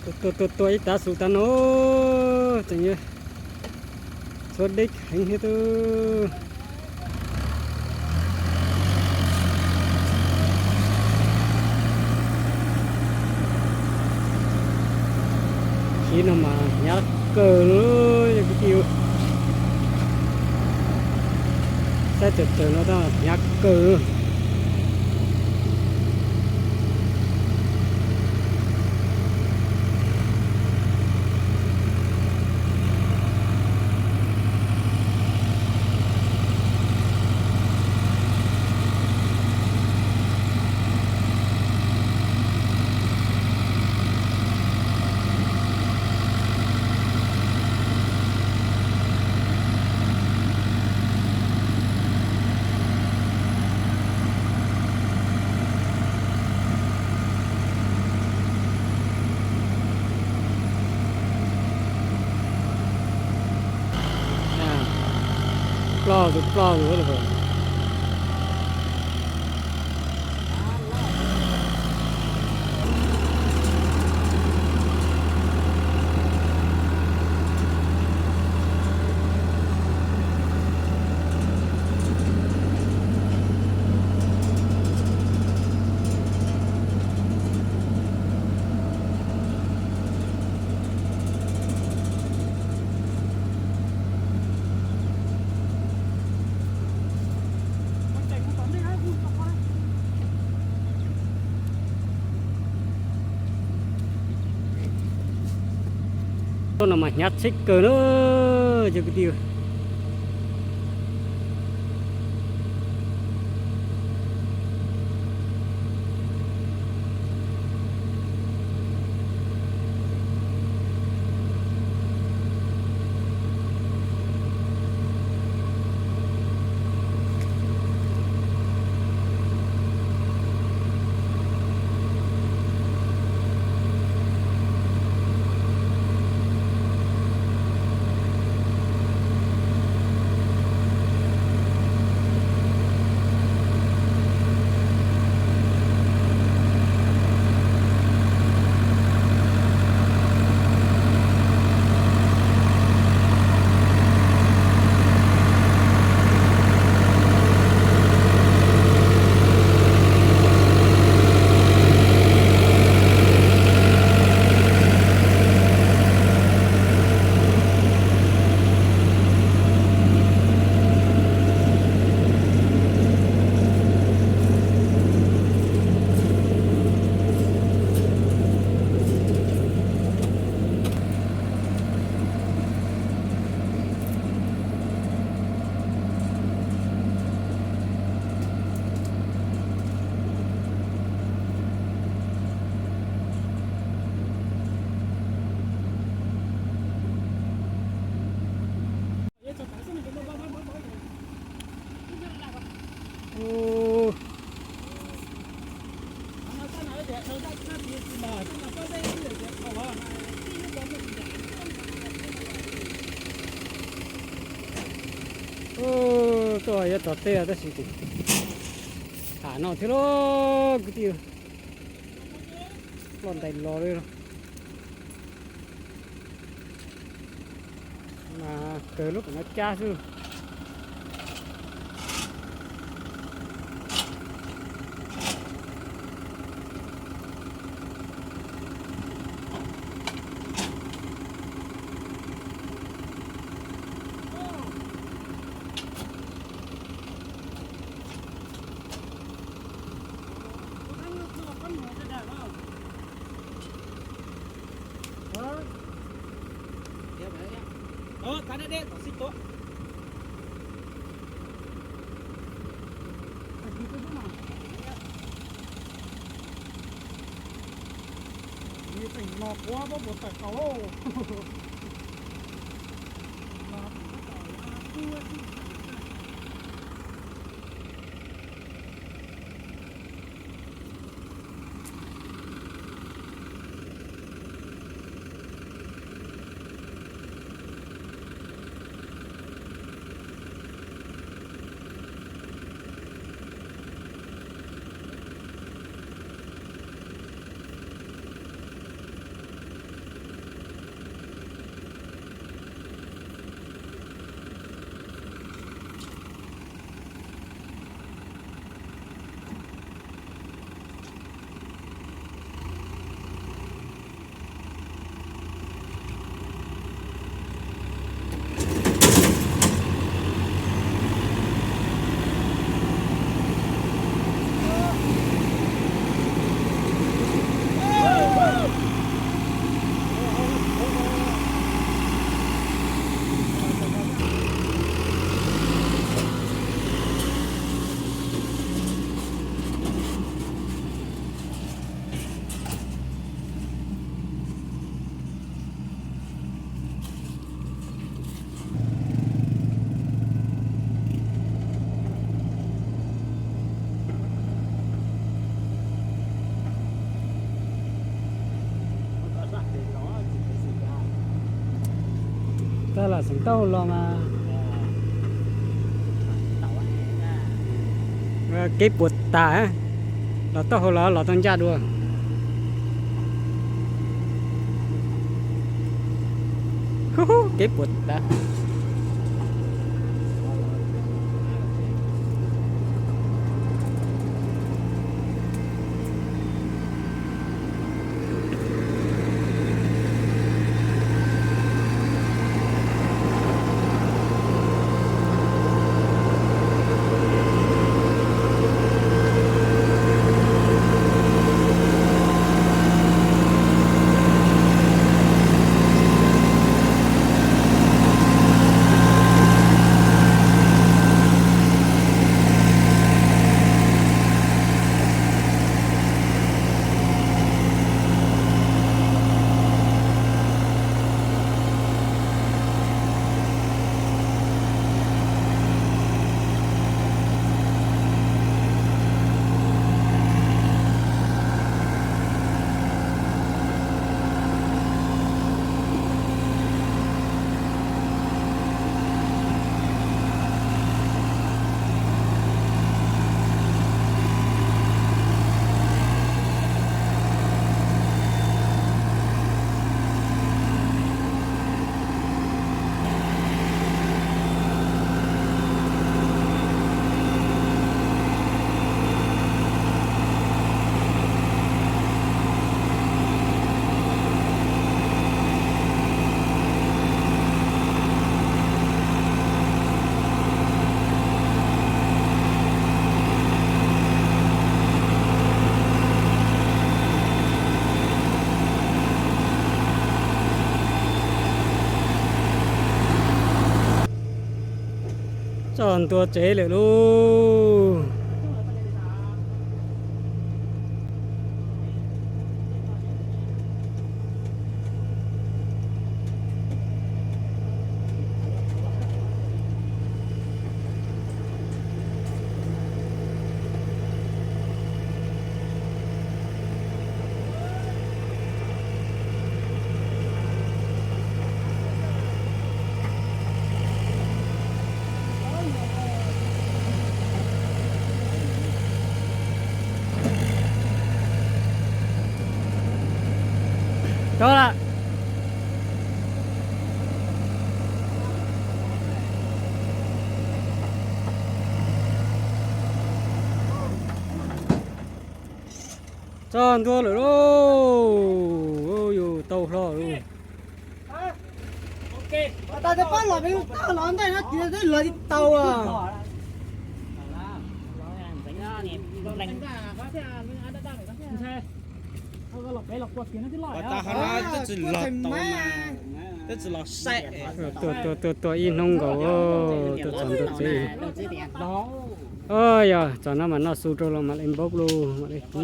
Tua tua tua tua ib tav xu tav no, tseem yuav txhua deb heev thiab tub. Khib no mas hnyav kawg li yog kwv tij. Saib tawm tawm no tab hnyav kawg. Ploj tus ploj tus lawm. Lub no mas hnyav tsheb kawg na, cov kwv tij. Tuaj yuav txog teb tab sis tham no thiab lauj kwv tij. Ploj ntais los li. Mas kawg lub pem no cab xwb. Los xeem taub hau los mas kev puas tas, los taub hau los los tau ncaj dua. Kev puas tas. Txog ntua tsev lawm lauj. Tau lawm. Txog ntua lawm lauj. Yus tau hlo lauj. Tas tej pab los peb tag los ntej no ces twb los tsis tau. Ua cas ho no twb tsis los tau, twb tsis los saib. Tuaj, tuaj, tuaj, tuaj ib hnub nkaus, tuaj txog ntua tsev. Yog txog no mas noj su rau los mam li npaub lauj, mam li pw.